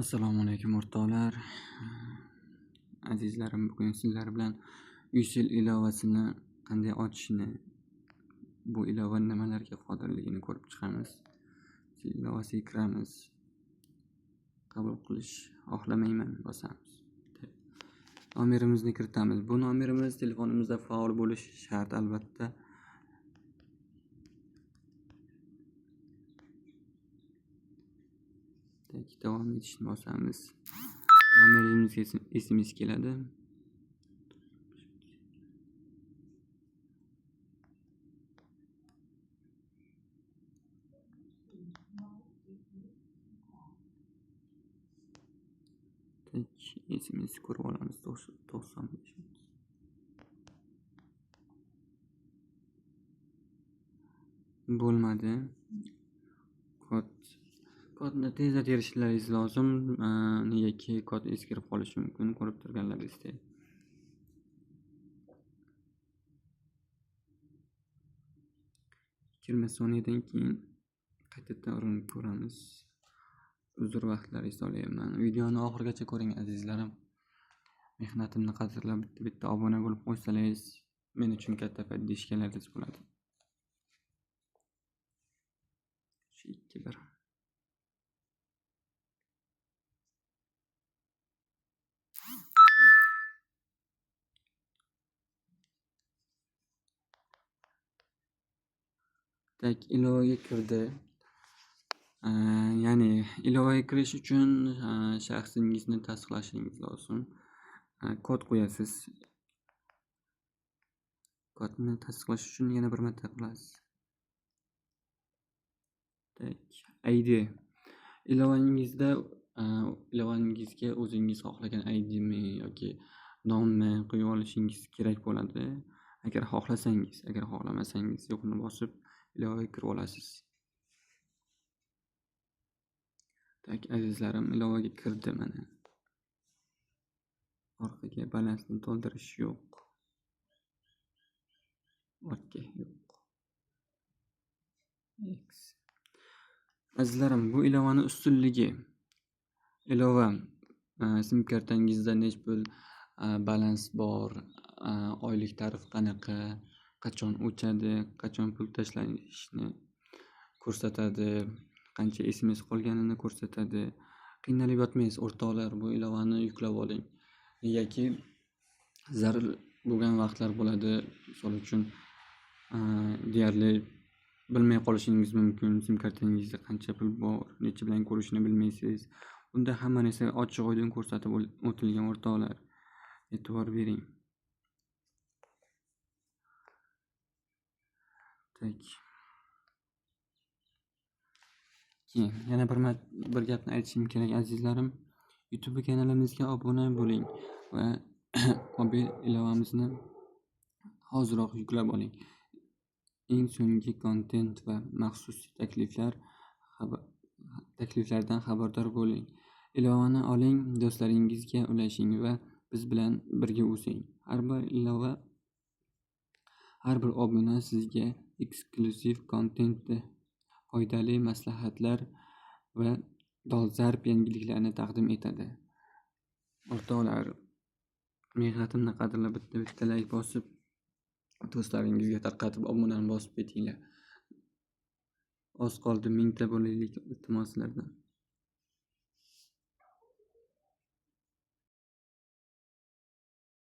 Assalomu alaykum o'rtoqlar. Azizlarim, bugun sizlar bilan Ucell ilovasini qanday ochishni, bu ilova nimalarga qodirligini ko'rib chiqamiz. Ucell ilovasiga kiramiz. Qabul qilish xohlamayman bosamiz. Nomerimizni kiritamiz. Bu nomerimiz telefonimizda faol bo'lishi shart albatta. Davom etishni bosamiz. Nomerimizga SMS keladi. SMS ko'rib olamiz. 95. Bo'lmadi. Kodni tezda terishlaringiz lozim. Negaki kod eskirib qolishi mumkin, ko'rib turganlaringizdek. Yigirma soniyadan keyin qaytadan urinib ko'ramiz. Uzr, vaqtlaringizni olyapman. Videoni oxirigacha ko'ring azizlarim. Mehnatimni qadrlab bitta obuna bo'lib qo'ysalaringiz men uchun katta поддержкalaringiz bo'ladi. 3 2 1. Tak, ilovaga kirdi. Ya'ni ilovaga kirish uchun shaxsingizni tasdiqlashingiz lozim. Kod qo'yasiz. Kodni tasdiqlash uchun yana bir marta qilasiz. Tak, ID. Ilovangizda ilovangizga o'zingiz xohlagan IDmi yoki nomni qo'yib olishingiz kerak bo'ladi. Agar xohlasangiz, agar xohlamasangiz yo'qni bosib ilovaga kirib olasiz. Tak, azizlarim, ilovaga kirdi mana. Orqaga balansni to'ldirish yo'q. Ortga yo'q. X. Azizlarim, bu ilovani ustunligi. Ilova sim kartangizda nech pul balans bor, oylik tarif qanaqa, qachon o'chadi, qachon pul tashlanishini ko'rsatadi, qancha SMS qolganini ko'rsatadi. Qiynalib yotmaysiz o'rtoqlar, bu ilovani yuklab oling. Negaki zarur bo'lgan vaqtlar bo'ladi. Misol uchun, deyarli bilmay qolishingiz mumkin, sim kartangizda qancha pul bor, necha bilan ko'rishini bilmaysiz. Bunda hamma narsa ochiq oydin ko'rsatib o'tilgan o'rtoqlar. E'tibor bering. Tak. Keyin yana bir gapni aytishim kerak azizlarim. YouTube kanalimizga obuna bo'ling va mobil ilovamizni hoziroq yuklab oling. Eng so'nggi kontent va maxsus takliflardan xabardor bo'ling. Ilovani oling, do'stlaringizga ulashing va biz bilan birga o'sing. Har bir ilova, har bir obuna sizga eksklyuziv kontent, foydali maslahatlar va dolzarb yangiliklarni taqdim etadi. O'rtoqlar, mehnatimni qadrlab bitta like bosib, do'stlaringizga tarqatib, obunani bosib ketinglar. Oz qoldi 1000 ta bo'laylik, iltimos sizlardan.